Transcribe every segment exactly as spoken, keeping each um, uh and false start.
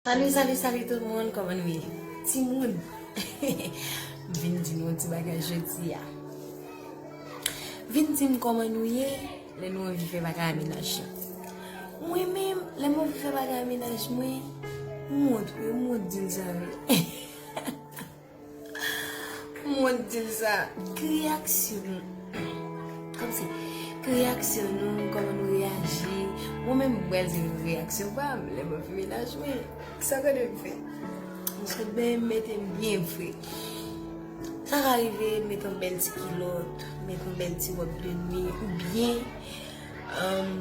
Salut, salut, salut tout moun, kòman nou ye? Timoun, m vin di nou yon ti bagay jodi a. Vin di m kòman nou ye lè nou anvi fè bagay a menaj nou. Mwen menm, lè m anvi fè bagay a menaj mwen, m wont wi, m wont di l sa wi. M wont di l sa. Ki reyaksyon nou? Kòmsi, ki reyaksyon nou? Kòman nou reyaji? Mwen menm, m pral di nou reyaksyon pa m lè m anvi menaj mwen. Sa w tande m fè? M sot benyen, m mete m byen fre. Sa ka rive, m mete yon bèl ti kilòt, m mete yon bèl ti wòb de nwi, oubyen, um,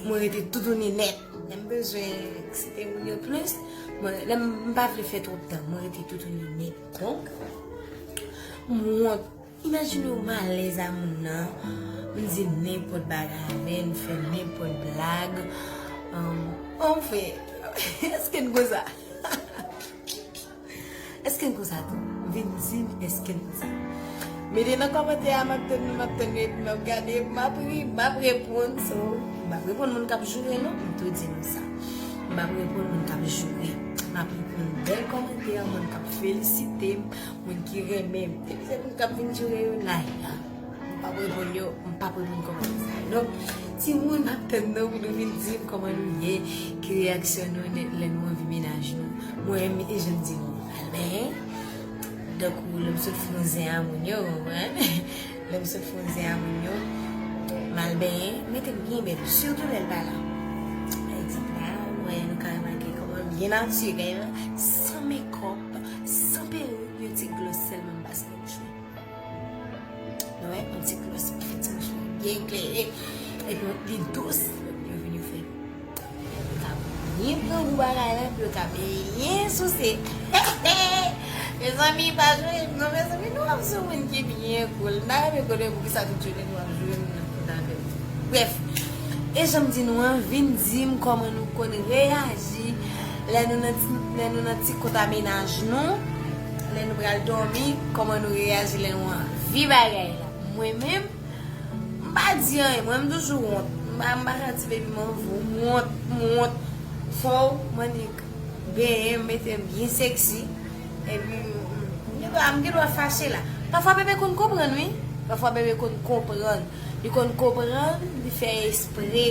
mwen rete toutouni nèt. Lè m bezwen eksite moun yo plis, mwen, lè m pa vle fè twòp tan, mwen rete toutouni nèt. Donk, m wont. Imajine w malèz a moun nan, m di nenpòt bagay avè l, m fè nenpòt blag. Um, anfen, èske n konsa? Èske n konsa tou? Vin di m, èske n konsa? Mete nan kòmantè a, m ap tann nou, m ap tann nou, epi m ap gade, m ap ri, m ap reponn. So, m ap reponn moun k ap joure non, m tou di nou sa. M ap reponn moun k ap joure. M ap reponn bèl kòmantè, moun k ap felisite m, moun ki renmen m. Depi se moun k ap vin joure yo, like la. M p ap reponn yo, m p ap reponn kòmantè sa yo. Donk, timoun, m ap tann nou pou nou vin di m kòman nou ye, ki reyaksyon nou lè, lè nou anvi menaj nou. Mwen, e jan m di nou, m al benyen. Donk, lè m sot fè yon zen a moun yo, hein? Lè m sot fè yon zen a moun yo, m al benyen, mete m byen bèl, sitou lè l pa la. Pa egzanp, la, nou wè, nou ka remake kòman m byen natirèl, san mekòp, san perik, yon ti glòs sèlman m pase nan bouch mwen. Nou wè, yon ti glòs, m fè ti bouch mwen byen klere. Epi li dous, yo vin yo fè. Yo ka byen pran gou bagay la, epi yo ka byen souse. Mezanmi, pa jwe, non, mezanmi, nou ap sou moun ki byen cool. M ta renmen konnen poukisa tout jounen nou ap jwe, moun nan kontan avè nou. Brèf, e jan m di nou an, vin di m kòman nou konn reyaji lè nou nan ti, lè nou nan ti kont a menaj nou, lè nou pral dòmi, kòman nou reyaji lè nou anvi bagay la. Mwen menm, m pa di anyen, mwen m toujou wont. M pa, m pa ka di baby m anvi w, m wont, m wont. Fò w, m annik benyen, m mete m byen sexy. Epi, m, m, m gen dwa, m gen dwa fache la. Pafwa bebe konn konprann, wi. Pafwa bebe konn konprann. Li konn konprann, li fè espre.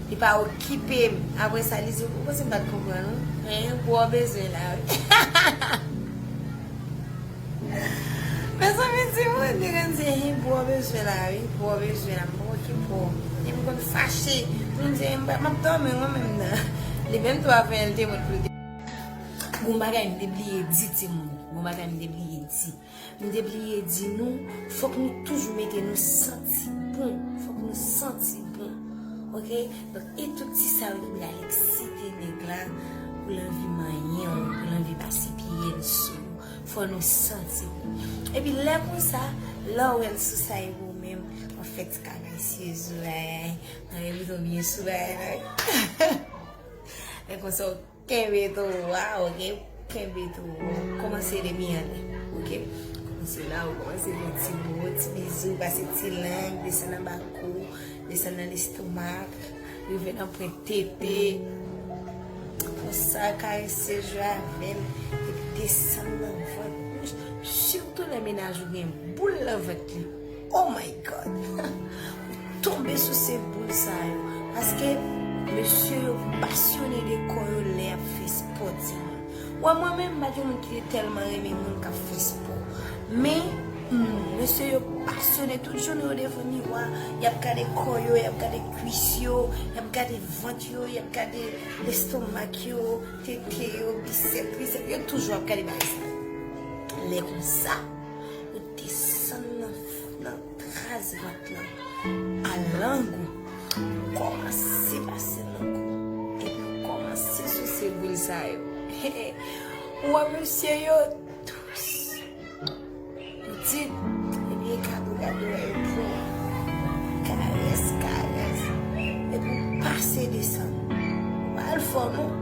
Li pa okipe m. Apre sa, li di, ou panse m pa t konprann, wi? Hein, gwo bezwen la, wi. Mezanmi, timoun, li konn di, hein, gwo bezwen la, wi. Gwo bezwen la, m pa okipe w. Epi m konn fache. Pou m di, m pa, m ap dòmi, mwen menm nan. Li menm tou avan l te wont pou l te. Gon bagay m te bliye di, timoun. Gon bagay m te bliye di. M te bliye di nou, fòk nou toujou mete nou santi bon. Fòk nou santi bon. Oke? Donk, e tout ti sa yo ki pral eksite nèg la, pou l anvi manyen w, pou l anvi pase pye l sou ou. Fò nou santi bon. Epi lè konsa, lè w wè l sou sa e ou menm, w ap fè ti kaka sou zòrèy, nan epi tonbe sou bagay la. Lè konsa, w kenbe tou a, oke? Kenbe tou. Kòmanse depi anlè, oke? Kòmanse la, ou kòmanse fè ti mo, ti bizou, pase ti lang, desann anba kou, desann nan lestomak, rive nan pwent tete. Konsa, karese, jwe avè l, epi desann nan vant. Sitou lè menaj ou gen boul nan vant li. Oh my God! Tonbe sou se boul sa yo. Paske mesye yo pasyone de kò yo lè y ap fè spò, timoun. Wè, mwen menm, m pa t yon moun ki te tèlman renmen moun k ap fè spò. Men, hmm, mesye yo pasyone tout jounen yo devan miwa, y ap gade kò yo, y ap gade kwis yo, y ap gade vant yo, y ap gade lestomak yo, tete yo, bisèp, trisèp, yo toujou ap gade bagay sa yo. Lè konsa, ou desann nan, nan tras vant lan, a lang ou, kòmanse pase lang ou, epi w kòmanse souse boul sa yo. Ou wè mesye yo dous, pitit, epi e kado kado yo pran. Karès, karès. Epi w pase desann. Ou pa al fò non.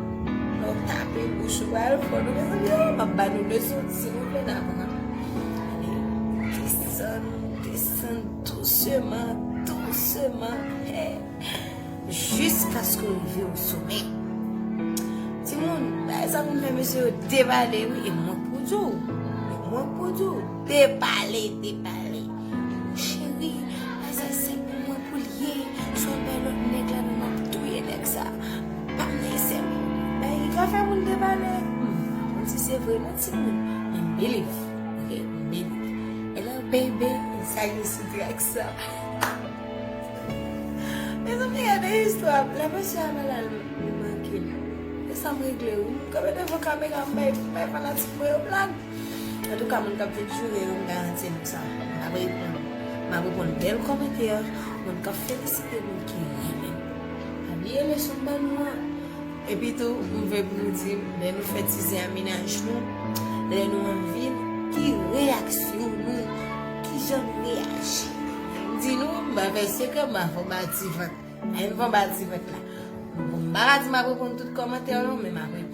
Lè w tape bouch ou, pa al fò non. Mezanmi, oh, m ap ba nou leson, silvouplè, n aprann. Ale, desann, desann douseman, douseman. Hey. Jiskaske w rive o somè. Timoun, Sa moun fè mesye yo depale wi, e mwen k pou di w. E mwen k pou di w. Depale, depale. Cheri, pa sa sèl pou mwen pou l ye. Si w bay lòt nèg la, m ap touye nèg sa. Pa m nan sèl. Bagay ki ka fè moun depale. Hmm, m pa konn si se vre non timoun. Men m believe. Ok, m believe. E la, baby, sa gen sou trèk sa. Mezanmi, gade istwa. Lè mesye a malad, li manke m. E sa m regle wi. M kanpe devan kamera, m bay, m bay fanatik mwen yo blag. Antouka, moun k ap vin joure yo, m garanti nou sa. M ap reponn. M ap reponn bèl kòmantè, moun k ap felisite nou, ki renmen nou. Pa bliye leson m ban nou an. Epi tou, m vle pou nou di m, lè nou fè ti zen a mennaj nou, lè nou anvi l, ki reyaksyon nou, kijan nou reyaji. M di nou, m pa fè sekrè, m pa fè w bati vant. Ay, m fè w bati vant la. Bon, m pa ka di m ap reponn tout kòmantè yo non, men m ap reponn.